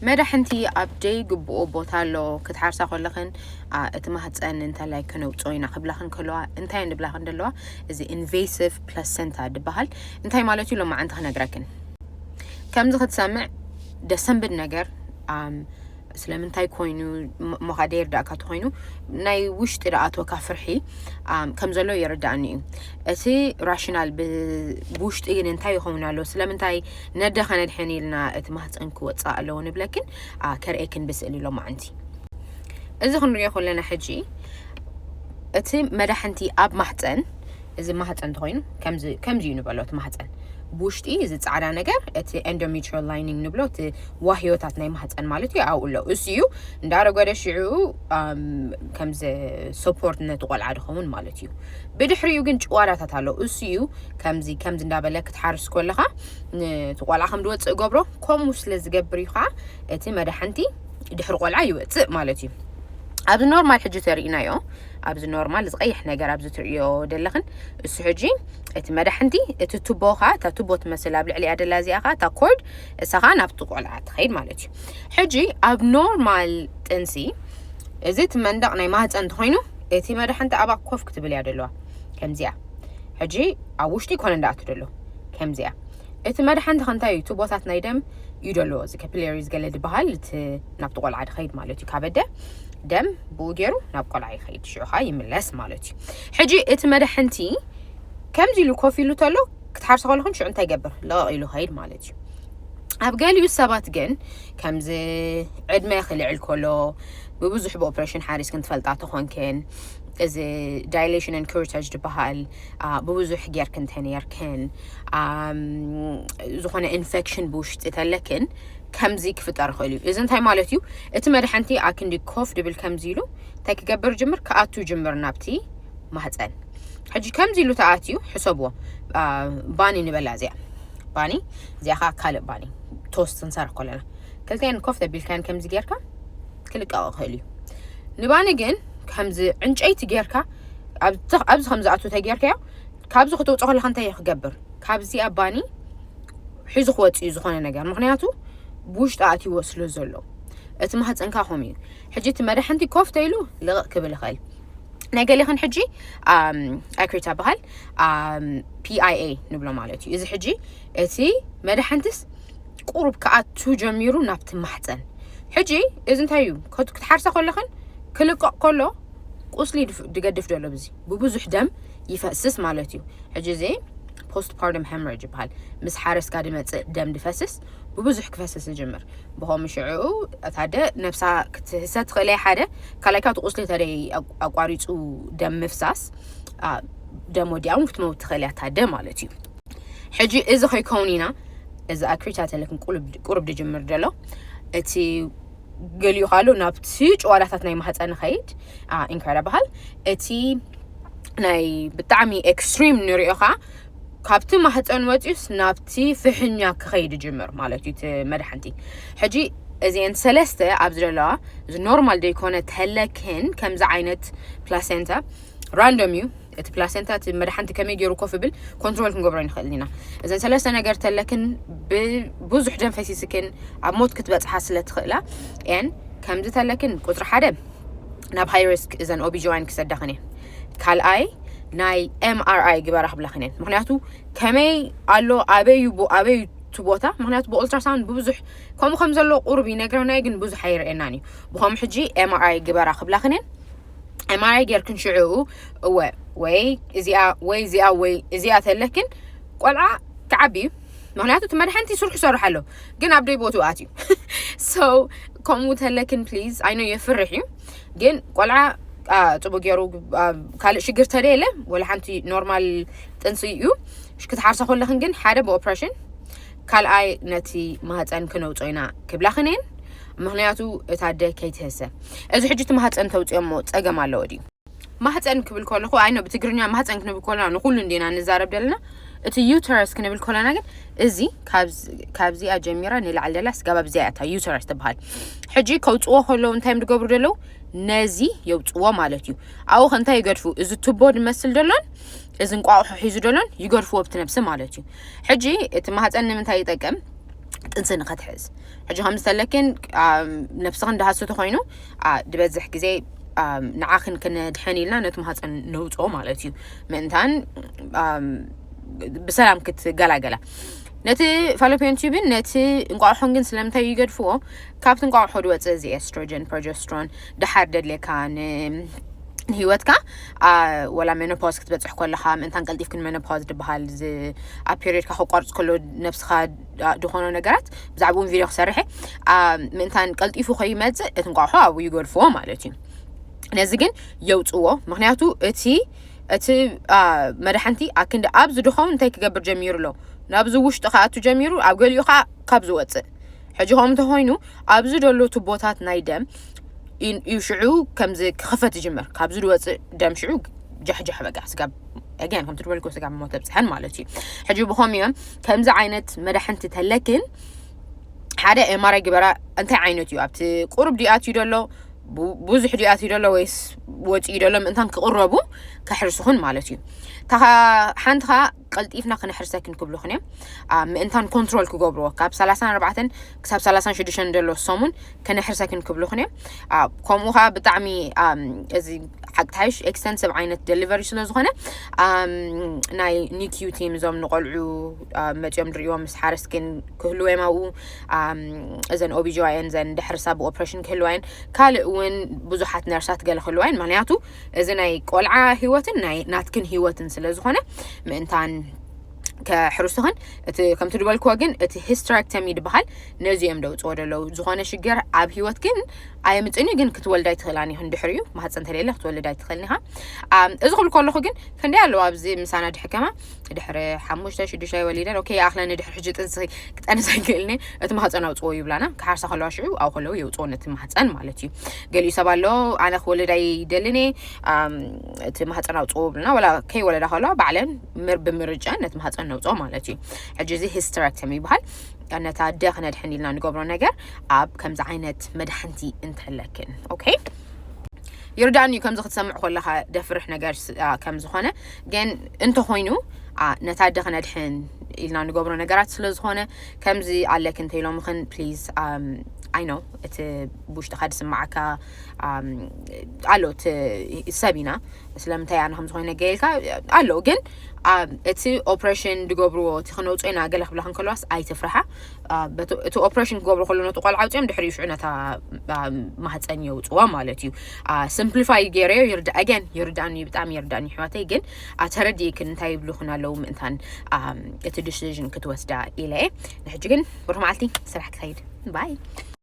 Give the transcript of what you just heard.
መዳሕንቲ ኣብ ደይ ግብኦ ቦታ ኣሎ ክትሓርሳ ከለኽን እቲ ማህፀን እንተላይ ክነውፅኦ ኢና ክብላኽን ከለዋ እንታይ ንብላኽን ዘለዋ? እዚ ኢንቬሲቭ ፕላሰንታ ዝበሃል እንታይ ማለት እዩ? ሎማዓንቲ ክነግረክን። ከምዚ ክትሰምዕ ደሰንብድ ነገር ስለምንታይ ኮይኑ? ሞኻ ደይርዳእካ ተኮይኑ ናይ ውሽጢ ደኣቶካ ፍርሒ ከም ዘሎ ይርዳእኒ እዩ። እቲ ራሽናል ብውሽጢ ግን እንታይ ይኸውን ኣሎ? ስለምንታይ ነደ ከነድሕን ኢልና እቲ ማህፀን ክወፅእ ኣለዎ ንብለክን ከርእየክን ብስእል ኢሎ ማዓንቲ። እዚ ክንሪኦ ከለና ሕጂ እቲ መዳሕንቲ ኣብ ማህፀን፣ እዚ ማህፀን ተኮይኑ ከምዚ እዩ ንበሎ። እቲ ማህፀን ብውሽጢ እዚ ፃዕዳ ነገር እቲ endometrial lining ንብሎ፣ እቲ ዋህዮታት ናይ ማህፀን ማለት እዩ። ኣብኡ ኣሎ። እሱ እዩ እንዳረጎደ ሽዑ ከምዚ ሰፖርት ነቲ ቆልዓ ድኸውን ማለት እዩ። ብድሕሪኡ ግን ጭዋዳታት ኣሎ። እሱ እዩ ከምዚ ከምዚ እንዳበለ ክትሓርስ ከለኻ ነቲ ቆልዓ ከም ድወፅእ ገብሮ። ከምኡ ስለ ዝገብር እዩ ከዓ እቲ መዳሕንቲ ድሕሪ ቆልዓ ይወፅእ ማለት እዩ። ኣብዚ ኖርማል ሕጂ ተርእናዮ፣ ኣብዚ ኖርማል እዚ ቀይሕ ነገር ኣብዚ ትርእዮ ደለኽን እሱ ሕጂ እቲ መዳሕንቲ እቲ ቱቦኻ እታ ቱቦ ትመስል ኣብ ልዕሊያ ደላ እዚኣ ኸዓ እታ ኮርድ እሳኻ ናብቲ ቆልዓ ትኸይድ ማለት እዩ። ሕጂ ኣብ ኖርማል ጥንሲ እዚ እቲ መንደቕ ናይ ማህፀን እንተኾይኑ እቲ መዳሕንቲ ኣብኣ ኮፍ ክትብል እያ ደለዋ ከምዚኣ። ሕጂ ኣብ ውሽጢ ኮነ እንዳኣቱ ደሎ ከምዚኣ። እቲ መዳሕንቲ ከንታይ እዩ? ቱቦታት ናይ ደም እዩ ደሎ፣ እዚ ካፒላሪዝ ገለ ዝበሃል እቲ ናብቲ ቆልዓ ድኸይድ ማለት እዩ። ካብ ኣደ ደም ብኡ ገይሩ ናብ ቆልዓ ይኸይድ፣ ሽዑ ከዓ ይምለስ ማለት እዩ። ሕጂ እቲ መዳሕንቲ ከምዚ ኢሉ ኮፍ ኢሉ ተሎ ክትሓርሶ ከለኹን ሽዑ እንታይ ይገብር? ለቐቕ ኢሉ ኸይድ ማለት እዩ። ኣብ ገሊኡ ሰባት ግን ከምዚ ዕድመ ክልዕል ከሎ ብብዙሕ ብኦፕሬሽን ሓሪስክን ትፈልጣ ተኾንክን እዚ ዳይሌሽን ን ኩርተጅ ዝበሃል ብብዙሕ ጌርክን ተነርክን ዝኾነ ኢንፌክሽን ብውሽጢ ተለክን ከምዚ ክፍጠር ይኽእል እዩ። እዚ እንታይ ማለት እዩ? እቲ መድሓንቲ ኣክንዲ ኮፍ ድብል ከምዚ ኢሉ እንታይ ክገብር ጅምር? ክኣቱ ጅምር ናብቲ ማህፀን። ሕጂ ከምዚ ኢሉ ተኣትዩ ሕሰብዎ። ባኒ ንበላ እዚኣ፣ ባኒ እዚኣ ከዓ ካልእ ባኒ ቶስት ክንሰርሕ ከለና ክልተን ኮፍ ተቢልካን ከምዚ ጌርካ ክልቀቕ ይኽእል እዩ። ንባኒ ግን ከምዚ ዕንጨይቲ ጌርካ ኣብዚ ከምዝኣቱ ተጌርካዮ ካብዚ ክትውፅኦ ከለካ እንታይ ክገብር? ካብዚኣ ባኒ ሒዙ ክወፅእ እዩ ዝኾነ ነገር፣ ምክንያቱ ብውሽጢ ኣትይዎ ስለ ዘሎ። እቲ ማህፀንካ ከምኡ እዩ። ሕጂ እቲ መድሓንቲ ኮፍ ተይሉ ልቕቕ ክብል ይኽእል። ናይ ገሌኽን ሕጂ ኣክሪታ በሃል ፒኣይኤ ንብሎ ማለት እዩ። እዚ ሕጂ እቲ መድሓንትስ ቁሩብ ክኣቱ ጀሚሩ ናብቲ ማሕፀን። ሕጂ እዚ እንታይ እዩ? ክትሓርሳ ከለኽን ክልቀቕ ከሎ ቁስሊ ድገድፍ ደሎ ብዚ ብብዙሕ ደም ይፈስስ ማለት እዩ። ሕጂ እዚ ፖስት ፓርተም ሄምሬጅ ይበሃል። ምስ ሓረስካ ድመፅእ ደም ድፈስስ ብብዙሕ ክፈስስ ይጅምር። ብኸምኡ ሽዑ እታ ኣደ ነብሳ ክትህሰ ትኽእል እያ። ሓደ ካልኣይ ካብቲ ቁስሊ ተደይ ኣቋሪፁ ደም ምፍሳስ ደም ወዲኣ እውን ክትመውት ትኽእል እያ እታ ኣደ ማለት እዩ። ሕጂ እዚ ከይከውን ኢና እዚ ኣክሪታ ተለክን ቁሩብ ድጅምር ደሎ እቲ ገሊኡ ካሉ ናብቲ ጭዋዳታት ናይ ማህፀን ኸይድ ኢንካዳ በሃል። እቲ ናይ ብጣዕሚ ኤክስትሪም ንሪኦ ከዓ ካብቲ ማህፀን ወፂኡስ ናብቲ ፍሕኛ ክኸይድ ጅምር ማለት እዩ እቲ መድሓንቲ። ሕጂ እዚአን ሰለስተ ኣብዚ ዘለዋ እዚ ኖርማል ደይኮነ ተለክን ከምዚ ዓይነት ፕላሴንታ ራንዶም እዩ። እቲ ፕላሴንታ እቲ መድሓንቲ ከመይ ገይሩ ኮፍ ብል ኮንትሮል ክንገብሮ ንኽእል ኢና። እዘን ሰለስተ ነገር ተለክን ብዙሕ ደም ፈሲስክን ኣብ ሞት ክትበፅሓ ስለ ትኽእላ ኤን ከምዚ ተለክን ቁፅሪ ሓደ ናብ ሃይ ሪስክ እዘን ኦቢጂዋይን ክሰዳኽን እየ። ካልኣይ ናይ ኤምኣርኣይ ግበራ ክብላኽን እየን። ምክንያቱ ከመይ ኣሎ ኣበይ ቡ ኣበይ እቲ ቦታ፣ ምክንያቱ ብኦልትራሳውንድ ብብዙሕ ከምኡ ከም ዘሎ ቁሩብ ይነግረና እዩ፣ ግን ብዙሕ ኣይርእየናን እዩ። ብኸም ሕጂ ኤምኣርኣይ ግበራ ክብላኽን እየን። ኤምኣርኣይ ጌርክን ሽዑ እወ ወይ እዚኣ ወይ እዚኣ ወይ እዚኣ ተለክን ቆልዓ ክዓቢ እዩ። ምክንያቱ እቲ መድሓንቲ ስርሑ ይሰርሕ ኣሎ ግን ኣብ ደይ ቦትኡ ኣትዩ። So ከምኡ ተለክን ፕሊዝ፣ ኣይኖ የፍርሕ እዩ ግን ቆልዓ ፅቡቅ ገይሩ ካልእ ሽግር ተደየለ ወላ ሓንቲ ኖርማል ጥንሲ እዩ። ክትሓርሳ ከለክን ግን ሓደ ብኦፕሬሽን ካልኣይ ነቲ ማህፀን ክነውፅኦ ኢና ክብላክን እየን። ምክንያቱ እታ ኣደ ከይትህሰ። እዚ ሕጂ እቲ ማህፀን ተውፅኦሞ ፀገም ኣለዎ ድዩ? ማህፀን ክብል ከለኹ ኣይኖ ብትግርኛ ማህፀን ክንብል ከለና ንኩሉ እንዲና ንዛረብ ዘለና። እቲ ዩተረስ ክንብል ከለና ግን እዚ ካብዚኣ ጀሚራ ንላዕሊ ደላ ስጋብ ኣብዚኣ እያ እታ ዩተረስ ትበሃል። ሕጂ ከውፅዎ ከለዉ እንታይ እዮም ዝገብሩ ዘለዉ? ነዚ የውፅዎ ማለት እዩ። ኣብኡ ከ እንታይ ይገድፉ? እዚ ቱቦ ዝመስል ደሎን እዚ እንቋቑሖ ሒዙ ደሎን ይገድፍዎ ብቲ ነብሲ ማለት እዩ። ሕጂ እቲ ማህፀን ንምንታይ ይጠቅም? ጥንሲ ንኸትሕዝ። ሕጂ ከም ዝተለክን ነብስኽን ድሃስቶ ኮይኑ ድበዝሕ ግዜ ንዓኽን ክነድሕን ኢልና ነቲ ማህፀን ነውፅኦ ማለት እዩ። ምእንታን ብሰላም ክትገላገላ። ነቲ ፋሎፒዮን ቲዩብን ነቲ እንቋቑሖን ግን ስለምንታይ ይገድፍዎ? ካብቲ እንቋቑሖ ድወፅእ እዚ ኤስትሮጀን፣ ፕሮጀስትሮን ድሓር ደድልየካ ንህይወትካ ወላ ሜኖፖዝ ክትበፅሕ ከለኻ ምእንታን ቀልጢፍክን ሜኖፖዝ ድበሃል ኣብ ፔሪዮድካ ክቋርፅ ከሎ ነብስኻ ዝኾኖ ነገራት ብዛዕባኡ ቪድዮ ክሰርሐ ምእንታን ቀልጢፉ ከይመፅእ እቲ እንቋቑሖ ኣብኡ ይገድፍዎ ማለት እዩ። ነዚ ግን የውፅዎ። ምክንያቱ እቲ እቲ መድሓንቲ ኣክንዲ ኣብዚ ድኸውን እንታይ ክገብር ጀሚሩ ኣሎ? ናብዚ ውሽጢ ከኣቱ ጀሚሩ ኣብ ገሊኡ ከዓ ካብ ዝወፅእ ሕጂ ከምኡ እንተኮይኑ ኣብዚ ዘሎ ቱቦታት ናይ ደም እዩ ሽዑ ከምዚ ክኽፈት ይጅምር። ካብዚ ዝወፅእ ደም ሽዑ ጃሕጃሕ በቃ ስጋብ ኣገን ከምቲ ዝበልኩ ስጋብ ሞት ኣብፅሐን ማለት እዩ። ሕጂ ብኸም እዮም ከምዚ ዓይነት መድሓንቲ ተለክን ሓደ ኤምኣርኣይ ግበራ። እንታይ ዓይነት እዩ ኣብቲ ቁሩብ ድኣት እዩ ደሎ ብዙሕ ድኣት እዩ ደሎ ወይስ ወፂኡ ደሎ ምእንታን ክቕረቡ ከሕርስኹን ማለት እዩ። ሓንቲ ከዓ ቀልጢፍና ክነሕርሰክን ክብሉኽን እዮም። ምእንታን ኮንትሮል ክገብርዎ ካብ ሰላሳን ኣርባዕተን ክሳብ ሰላሳን ሽዱሽተን ዘሎ ሰሙን ክነሕርሰክን ክብሉኽን እዮም። ከምኡ ከዓ ብጣዕሚ እዚ ሓቅታይሽ ኤክስተንሲቭ ዓይነት ደሊቨሪ ስለ ዝኾነ ናይ ኒኪዩ ቲም እዞም ንቆልዑ መፂኦም ድሪእዎም ምስ ሓረስክን ክህልወ እዮም ኣብኡ። እዘን ኦቢጂዋየን ዘን ድሕርሳ ብኦፕሬሽን ክህልዋየን ካልእ እውን ብዙሓት ነርሳት ገለ ክህልዋየን ምክንያቱ እዚ ናይ ቆልዓ ህይወትን ናይ ናትክን ህይወትን ስለ ዝኾነ ምእንታን ከሕርስኽን እቲ ከምቲ ዝበልክዎ ግን እቲ ሂስተራክተሚ ድበሃል ነዚ እዮም ደውፅዎ ደለዉ። ዝኾነ ሽግር ኣብ ህይወት ግን ኣየምፅን እዩ። ግን ክትወልድ ኣይትኽእላን ኢኽን ድሕሪኡ ማህፀን ተለየለ ክትወልድ ኣይትኽእልን ኢኻ። እዚ ክብል ከለኹ ግን ክንደይ ኣለዎ ኣብዚ ምሳና ድሕከማ ድሕሪ ሓሙሽተ ሽዱሽተ ወሊደን ኦኬ ኣኽለኒ ድሕሪ ሕጂ ጥንሲ ክጠንስ ኣይክእልን እቲ ማህፀን ኣውፅዎ ይብላና። ክሓርሳ ከለዋ ሽዑ ኣብ ከለዉ የውፅዎ ነቲ ማህፀን ማለት እዩ። ገሊኡ ሰብ ኣሎ ኣነ ክወልድ ኣይደልን እቲ ማህፀን ኣውፅዎ ይብልና ወላ ከይወለዳ ከለዋ ባዕለን ብምርጫ ነቲ ማህፀን ነውፅኦ ማለት እዩ። ሕጂ እዚ ሂስተራክተሚ ይበሃል። ነታ ኣደ ክነድሕን ኢልና ንገብሮ ነገር ኣብ ከምዚ ዓይነት መድሓንቲ እንተለክን ኦኬ ይርዳኒ እዩ። ከምዚ ክትሰምዕ ከለካ ደፍርሕ ነገር ከም ዝኾነ ግን እንተኮይኑ ነታ ኣደ ክነድሕን ኢልና ንገብሮ ነገራት ስለ ዝኾነ ከምዚ ኣለክ እንተ ኢሎምኽን ፕሊዝ ኣይ ኖ እቲ ብውሽጥኻ ዝስማዓካ ኣሎ እቲ ሰብ ኢና ስለምንታይ ኣነ ከም ዝኾነ ገይልካ ኣሎ ግን እቲ ኦፕሬሽን ድገብርዎ እቲ ክነውፅኦ ኢና ገለ ክብላ ክንከለዋስ ኣይትፍርሓ። እቲ ኦፕሬሽን ክገብሩ ከሎ ነቲ ቆልዓ ኣውፅኦም ድሕሪኡ ሽዑ ነታ ማህፀን የውፅዋ ማለት እዩ። ሲምፕሊፋይ ገይረዮ ይርዳ ኣገን ይርዳኒ ብጣዕሚ ይርዳኒ ሕዋተይ ግን ተረዲእክን እንታይ ይብሉክን ኣለዉ ምእንታን እቲ ዲሲዥን ክትወስዳ ኢለ እየ። ንሕጂ ግን ብሩኽ መዓልቲ ስራሕ ክኸይድ ባይ